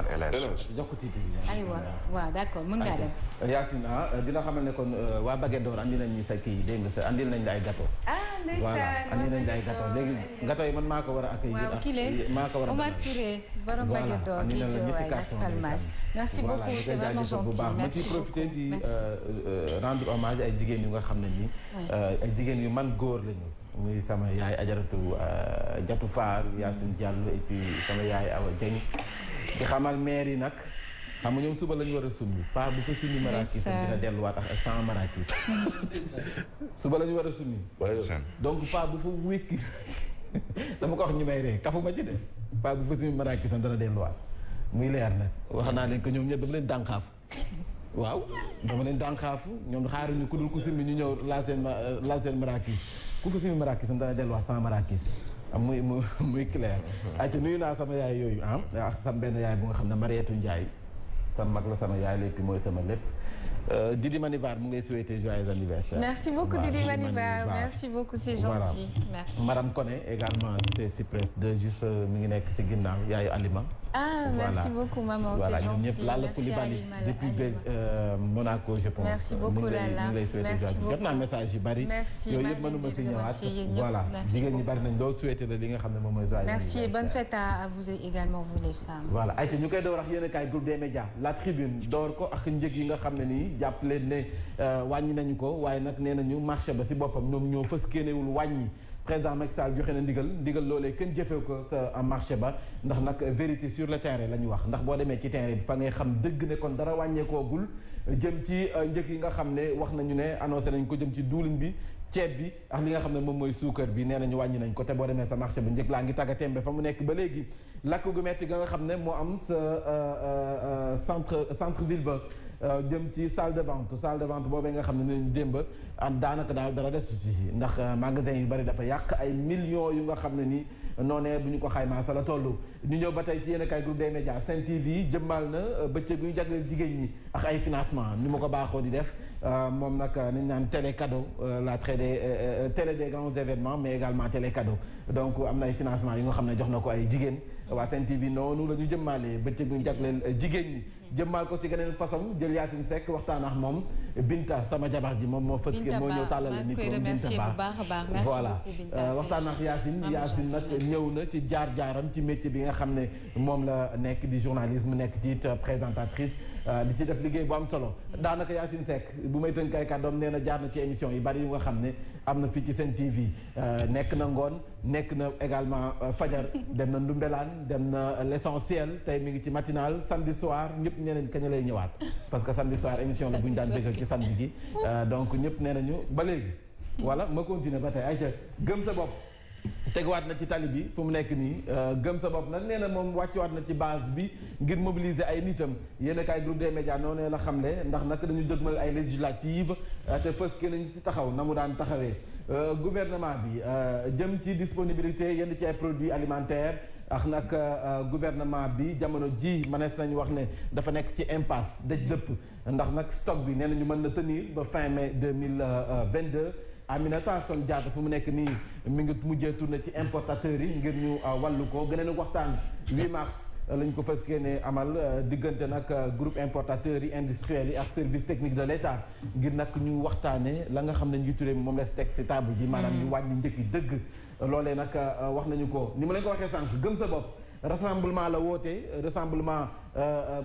kan El Hadj. jox ko titre bi. aywa waaw d'accord mën ngaa dem. Yacine dina xamal ne kon waa Baguette d'Or andi nañ ñu sa kii dégg nga sa andil nañ la ay gâteau. ndeysaan voilà andi nañ la ay gâteau léegi gâteau yi man maa ko war a accueillir. waaw kii leen maa ko war a Omar Touré borom Baguette d'Or kii Diowaye Las Palmas. merci beaucoup c'est vraiment gentil ma ci profité di rendre hommage ay jigéen yu nga xam ne nii. ay jigéen yu man góor lañu. muy sama yaay ajaratu Jatu Faar Yacine Diallo et puis sama yaay Awa Dieng di xamal maire yi nag xam nga ñoom suba la ñu war a summi pas bu ko summi marakis dina delluwaat ak 100 marakis suba la ñu war a summi donc pas bu fa wékki dama ko wax ñu may ree kafu ma ci de pas bu fa summi marakis dana delluwaat muy leer nag wax naa leen que ñoom ñëpp dama leen dànqaaf waaw dama leen dànqaafu ñoom xaaruñu ku dul ku summi ñu ñëw laal seen marakis ku ko summi marakis dana delluwaat 100 marakis muy clair ayca nuyu naa sama yaay yooyu sama benn yaay bu nga xam ne Mariétou Ndiaye sama mag la sama yaay lépp mooy sama lépp Didi Manivar mu ngi lay souhaiter joyeux anniversaire. merci beaucoup Didi Manivar merci beaucoup c'est gentil. merci Madame Koné également c'était Cyprès de juste mi ngi nekk ci ginnaaw yaayu Alima. merci beaucoup maman c'est gentil ñëpp Lalla Coulibaly depuis Monaco je pense. merci beaucoup Lalla merci beaucoup jot naa message yu bari. merci yooyu yëpp mënuma ci ñëwaat voilà jigéen ñi bari nañ loolu souhaiter la li nga xam ne moom mooy joyeux merci et bonne fête à vous également vous les femmes. voilà ayca ñu koy door wax yéen a kaay groupe des médias la tribune door ko ak njëg yi nga xam ne nii jàpp leen ne wàññi nañu ko waaye nag nee nañu marché ba ci boppam ñoom ñoo fës kéenewul wàññi président Macky Sall joxe na ndigal loolee kenn jëfee ko sa marché ba ndax nag vérité sur le terrain la ñu wax ndax boo demee ci terrain bi fa ngay xam dëgg ne kon dara wàññeekoogul jëm ci njëg yi nga xam ne wax nañu ne annoncé nañ ko jëm ci duulin bi ceeb bi ak li nga xam ne moom mooy suukar bi nee nañu wàññi nañ ko te boo demee sa marché bi njëg laa ngi tagga tembe fa mu nekk ba léegi lakk gu metti ga nga xam ne moo am sa centre ville ba jëm ci salle de vente boobee nga xam ne nañu démb daanaka daal dara des ci ndax magasin yu bari dafa yàq ay millions yu nga xam ne ni noonee bu ñu ko xaymaa sa la toll ñu ñëw ba tey ci yéen a kaay groupe des médias Sen TV jëmmal na bëccëg yu jagleel jigéen ñi ak ay financement ni ma ko baaxoo di def moom nag nañ naan télé cadeau la télé des grands événements mais également télé cadeau donc am na ay financement yi nga xam ne jox na ko ay jigéen waa Sen TV noonu la ñu jëmmalee bëccëg yu jagleel jigéen ñi jëmmal ko si geneen façon jël Yacine Seck waxtaan ak moom Binta sama jabar ji moom moo fës moo ñëw tàllale ni ko Binta Ba voilà waxtaan ak Yacine nag ñëw na ci jaar-jaaram ci métier bi nga xam ne moom la nekk di journalisme nekk ci présentatrice di ci def liggéey bu am solo daanaka Yacine Seck bu may tënk ay kàddoom nee na jaar na ci émission yi bari yu nga xam ne am na fii ci Sen TV nekk na ngoon nekk na également fajar dem na Ndumbelaan dem na l'essentiel tey mi ngi ci matinal samedi soir ñëpp ñeneen kañ lay ñëwaat parce que samedi soir émission la bu ñu daan déggal ci samedi gi donc ñëpp nee nañu ba léegi voilà ma continuer ba tey ayca gëm sa bopp teguwaat na ci tali bi fu mu nekk nii gëm sa bopp nag nee na moom wàccuwaat na ci base bi ngir mobiliser ay nitam yéen a kaay groupe des médias noonu la xam ne ndax nag dañu dëgmal ay législatives te fës ke nañ ci taxaw na mu daan taxawee gouvernement bi jëm ci disponibilité yenn ci ay produits alimentaires ak nag gouvernement bi jamono ji mënees nañu wax ne dafa nekk ci impasse dëj dëpp ndax nag stock bi nee nañu mën na tenir ba fin mai 2022 Aminata Assome Diatta fu mu nekk nii mi ngi mujjee tourné ci importateurs yi ngir ñu wàllu ko gëneen waxtaan 8 mars lañ ko fas yéene amal diggante nag groupe importateurs yi industriels yi ak service technique de l'État ngir nag ñu waxtaane la nga xam ne njiitu réew mi moom la si teg ci table ji maanaam ñu wàññi njëkk yi dëgg loolee nag wax nañu ko ni ma leen ko waxee sànq gëm sa bopp rassemblement la woote rassemblement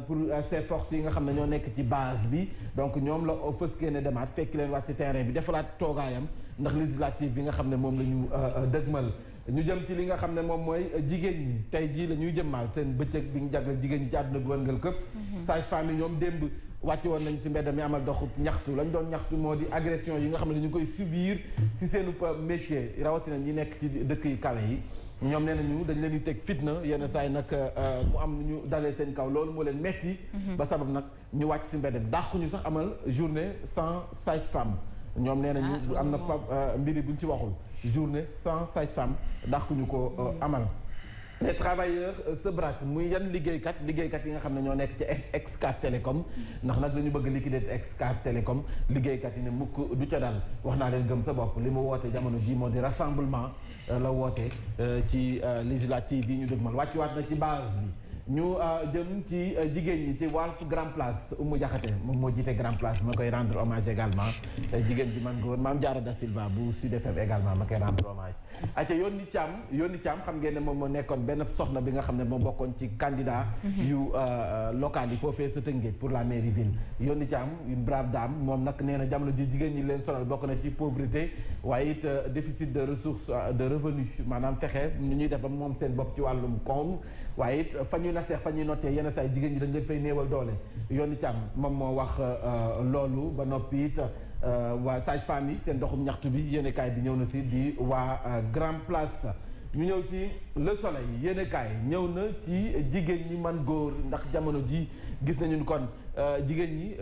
pour ces forces yi nga xam ne ñoo nekk ci base bi donc ñoom la fës yéene demaat fekk leen wàcc ci terrain bi defalaat toogaayam ndax législative bi nga xam ne moom la ñu dëgmal ñu jëm ci li nga xam ne moom mooy jigéen ñi tey jii la ñuy jëmmaal seen bëccëg bi ñu jagleel jigéen ñi ci àdduna bi wërngal këpp sage-femme yi ñoom démb wàcc woon nañu si mbedd mi amal doxu ñaxtu lañ doon ñaxtu moo di agression yi nga xam ne ñu koy subir si seenu métier rawatina ñi nekk ci dëkk yi kawe yi ñoom nee nañu dañ leen di teg fitna yenn saa yi nag mu am ñu dalee seen kaw loolu moo leen metti ba sabab nag ñu wàcc si mbedd dàqu ñu sax amal journée sans sage-femme ñoom nee nañu am na mbiri buñ ci waxul journée sans sage-femme dàquñu ko amal les travailleurs se braquent muy yan liggéeykat yi nga xam ne ñoo nekk ci Excaf Télécom ndax nag dañu bëgg liquider Excaf Télécom liggéeykat yi ne mukk du ca dal wax naa leen gëm sa bopp li mu woote jamono ji moo di rassemblement la woote ci législative yi ñu dëgmal wàcc waat na ci base bi ñu jëm ci jigéen ñi ci Walf Grand Place Oumou Diakhaté moom moo jiite Grand Place ma koy rendre hommage également jigéen bi man góor Mame Diarra Da Silva bu Sud FM également ma koy rendre hommage aca Yoni Thiam xam ngeen ne moom moo nekkoon benn soxna bi nga xam ne moo bokkoon ci candidat yu local yi foofee sa Tëngéej pour la mairie ville Yoni Thiam une brave dame moom nag nee na jamono ji jigéen ñi leen sonal bokk na ci pauvreté waaye it déficit de ressources de revenu maanaam fexe nu ñuy def ba moom seen bopp ci wàllum koom waaye it fa ñuy naseex fa ñuy nottee yenn saa yi jigéen ñi dañ leen fay néewal doole Yoni Thiam moom moo wax loolu ba noppi it waa sage-femme yi seen doxum ñaxtu bi yéenekaay bi ñëw na si di waa Grand Place ñu ñëw ci Le Soleil yéenekaay ñëw na ci jigéen ñi man góor ndax jamono ji gis nañu kon jigéen ñi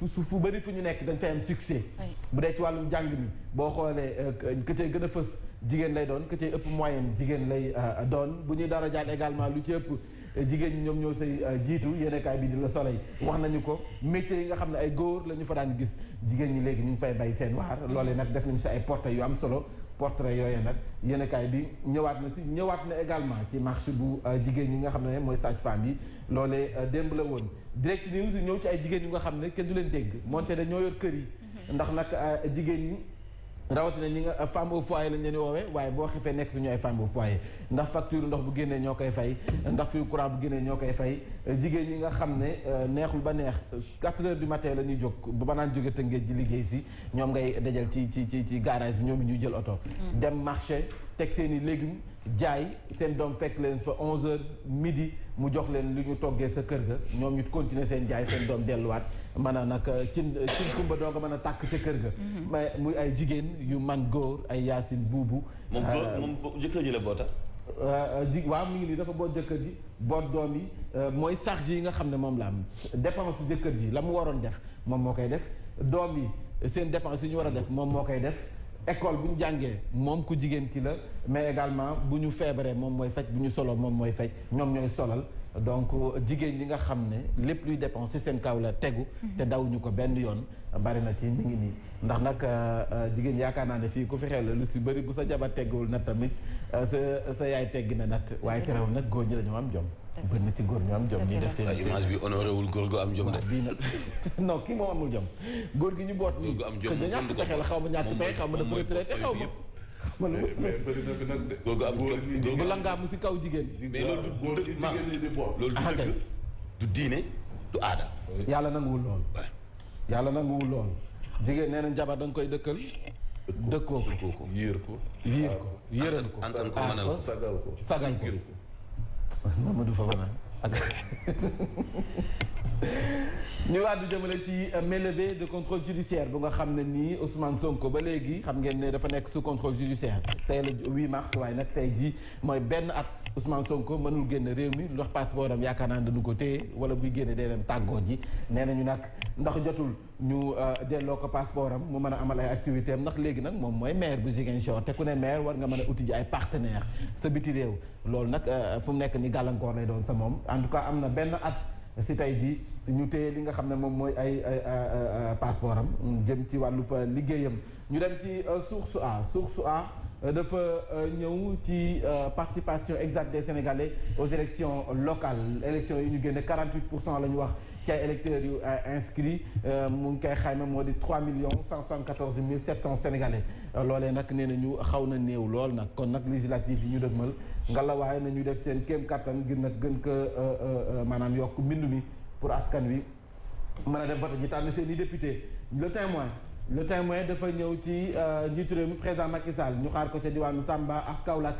fu bëri fu ñu nekk dañ fay am succès bu dee ci wàllum jàng mi boo xoolee que cay gën a fës jigéen lay doon que cay ëpp moyenne jigéen lay doon bu ñuy dara jaal également lu ci ëpp jigéen ñi ñoom ñoo say jiitu yéenekaay bi di Le Soleil wax nañu ko métiers yi nga xam ne ay góor la ñu fa daan gis jigéen ñi léegi ñu ngi fay bay seen waar loolee nag def nañu si ay portraits yu am solo portrait yooyu nag yéenekaay bi ñëwaat na également ci marché bu jigéen ñi nga xam ne mooy sage-femme yi loolee démb la woon Direct News ñëw ci ay jigéen yu nga xam ne kenn du leen dégg moonte ne ñoo yor kër yi ndax nag jigéen ñi rawatina ñi nga femme au foyer lañ leen woowee waaye boo xifee nekk suñu ay femme au foyer ndax facture ndox bu génnee ñoo koy fay ndax facture courant bu génnee ñoo koy fay jigéen ñi nga xam ne neexul ba neex 4 heures du matin la ñuy jóg ba ba naan jóge Tëngéej ji liggéey si ñoom ngay dajal ci garage bi ñoom ñuy jël oto dem marché teg seen i légumes jaay seen doom fekk leen fa 11h midi mu jox leen lu ñu toggee sa kër ga ñoom ñu continuer seen jaay seen doom delluwaat mën a nag cin kumba doo nga mën a tàkk ca kër ga mais muy ay jigéen yu man góor ay Yacine Boubou moom jëkkër ji la boota waaw mi ngi nii dafa boot jëkkër ji boot doom yi mooy charge yi nga xam ne moom la am dépense jëkkër ji la mu waroon def moom moo koy def doom yi seen dépense yi ñu war a def moom moo koy def école bu ñu jàngee moom ku jigéen ki la mais également bu ñu feebaree moom mooy faj bu ñu solo moom mooy faj ñoom ñooy solal donc jigéen ñi nga xam ne lépp luy dépense ci seen kaw la tegu te dawuñu ko benn yoon bari na ci mi ngi nii ndax nag jigéen yaakaar naa ne fii ku fi xew la lu si bëri bu sa jabar tegguwul nat tamit sa yaay teggi na nat waaye terewul nag góor ñi dañoo am jom bëri na ci góor ñu am jom ñuy def seen image bi honoré wul góor gu am jom de bii nag non kii moom amul jom góor gi ñu boot nii xëy na ñàkk pexe la xaw ma ñàkk pexe xaw ma dafa retraité xaw ma mais bëri na fi nag de. góor gu am bu langaa mu si kaw jigéen mais loolu góor gi jigéen ñi di boot. loolu du dëgg du diine du aada. yàlla nanguwul lool. yàlla nanguwul lool. jigéen nee nañ jabar da nga koy dëkkal. dëkkoo ko yéer ko. yéer ko yéeral ko. antan ko mënal ko sagal ko. sagal ko Mamadou Fofana ak ñu wàddu jëmale ci mélevé de contrôle judiciaire bu nga xam ne nii Ousmane Sonko ba léegi xam ngeen ne dafa nekk sous contrôle judiciaire tey la 8 mars waaye nag tey jii mooy benn at Ousmane Sonko mënul génn réew mi lu wax passeport am yaakaar naa ne dañu ko téye wala buy génne day dem tàggoo ji nee nañu nag ndax jotul ñu delloo ko passeport am mu mën a amal ay activité am ndax léegi nag moom mooy maire bu Ziguinchor te ku ne maire war nga mën a uti ji ay partenaire sa biti réew loolu nag fu mu nekk ni gàllankoor lay doon sa moom en tout cas am na benn at si tey jii ñu téye li nga xam ne moom mooy ay passeport am jëm ci wàllu liggéeyam ñu dem ci source A dafa ñëw ci participation exacte des Sénégalais aux élections locales élections yi ñu génne 48% la ñu wax ci ay électeurs yu inscrits mu ngi koy xayma moo di 3 174 700 Sénégalais loolee nag nee na ñu xaw na néew lool nag kon nag législative yi ñu dëgmal ngalawaay na ñu def seen kéem kattan ngir nag gën ko maanaam yokk mbindu mi pour askan wi mën a def vote ji tànn seen i député le témoin dafa ñëw ci njiitu réew mi président Macky Sall ñu xaar ko ca diwaanu Tamba ak Kaolack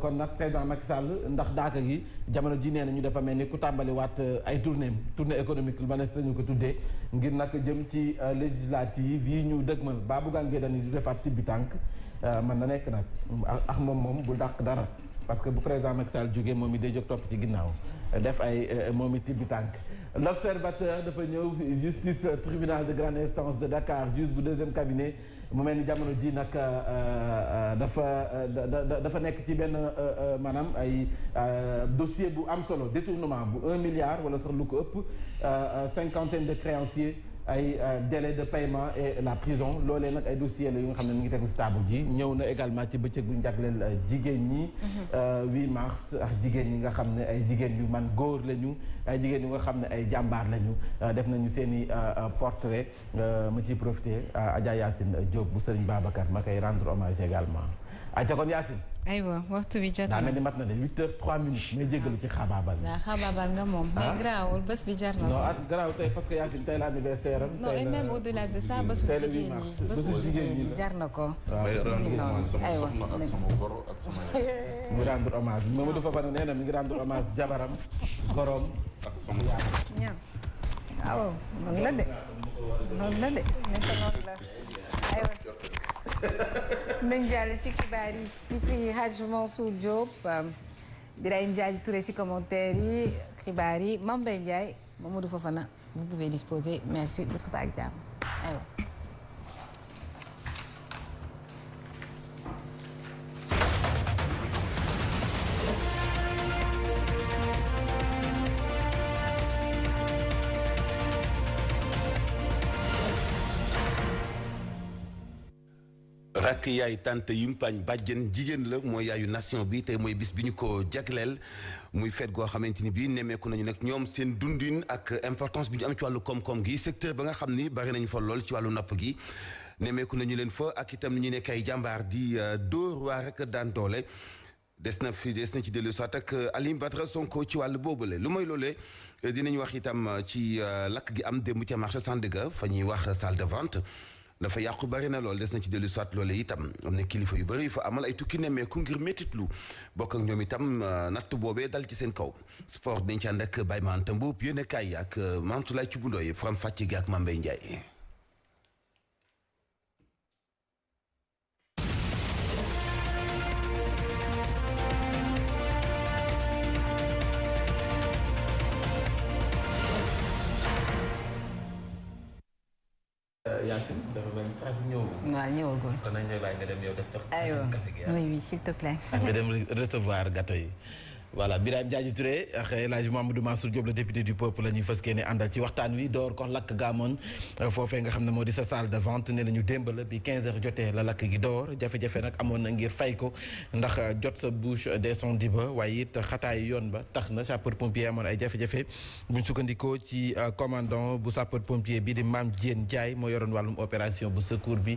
kon nag président Macky Sall ndax daaka gi jamono ji nee na ñu dafa mel ni ku tàmbaliwaat ay tournée économique lu ma ne sañu ko tuddee ngir nag jëm ci législative yi ñu dëgmal ba buggaan ngee dani du defaat ci bi tànk mën na nekk nag ak moom bul dàq dara parce que bu président Macky Sall jógee moom it day jóg topp ci ginnaaw def ay moom it bi tànk l'observateur dafa ñëw justice tribunal de grande instance de Dakar juge bu deuxième cabinet mu mel ni jamono ji nag dafa nekk ci benn maanaam ay dossier bu am solo détournement bu 1 milliard wala sax lu ko ëpp cinquantaine de créanciers ay délai de paiement et la prison loolee nag ay dossiers la yu nga xam ne mi ngi tegu si table ji ñëw na également ci bëccëg bu ñu jagleel jigéen ñi 8 mars ak jigéen ñi nga xam ne ay jigéen yu man góor lañu ay jigéen yu nga xam ne ay jàmbaar lañu def nañu seen i portrait ma ciy profité Adja Yacine Diop bu Serigne Babacar ma koy rendre hommage également ayca kon Yacine. aywa waxtu bi jot na daa mel ni mat na de 8h03 may jégalu ci xaabaabal. waaw xaabaabal nga moom. mais garaawul bés bi jar na ko. non garaaw tey parce que Yacine tey la anniversaire am. non et même au-delà de ça bésu jigéen ñi bésu jigéen ñi jar na ko. waaw aywa mu rendre hommage Mamadou Fofana nee na mi ngi rendre hommage jabaram gorom ak sama ñaan waaw noonu la de noonu la de nekk noonu la aywa nañ jàll si xibaar yi titre yi Hadj Mansour Diop Birahim Diadji Touré si commentaire yi xibaar yi Mame Mbaye Ndiaye Mamadou Fofana vous pouvez disposer merci ba suba ak jàmm aywa rakk yaay tante yumpaañ bàjjen jigéen la mooy yaayu nation bi tey mooy bis bi ñu ko jagleel muy feet goo xamante ni bii nemmeeku nañu nag ñoom seen dundin ak importance bi ñu am ci wàllu koom-koom gi secteur ba nga xam ni bari nañu fa lool ci wàllu napp gi nemmeeku nañu leen fa ak itam ni ñu nekk ay jàmbaar di dóor waa rek daan doole des na ci dellu soit ak Alioune Badara Sonko ci wàllu boobule lu mooy loolee dinañu wax itam ci lakk gi am démb ca marché Sandaga fa ñuy wax salle de vente dafa yàqu bari na lool des na ci dellu soit loole itam am na kilifa yu bëri yu fa amal ay tukki nemmeeku ngir métitlu bokk ak ñoom itam natt boobee dal ci seen kaw sport dañ ci ànd ak Baye Mante Mboup yéen kaay ak Mantoulaye ci bundooy faram fàcc gi ak Mame Mbaye Ndiaye. Yacine dafa mel ni saa fi ñëwagul. waaw ñëwagul. kon nañ lay bàyyi nga dem yow def tax. aywa oui oui s'il te plaît. nga dem recevoir gâteau yi. voilà Birahim Diadji Touré ak El Hadj Mamadou Mansour Diop le député du peuple la ñuy fas yéene àndal ci waxtaan wi door ko lakk gaamoon foofee nga xam ne moo di sa salle de vente ne nañu démb la bi 15h jotee la lakk gi door jafe-jafe nag amoon na ngir fay ko ndax jot sa bouche d'incendie ba waaye it xataayu yoon ba tax na sapeur pompier amoon ay jafe-jafe buñ sukkandikoo ci commandant bu sapeur pompier bi di Mame Diène Ndiaye moo yoroon wàllum opération bu secours bi.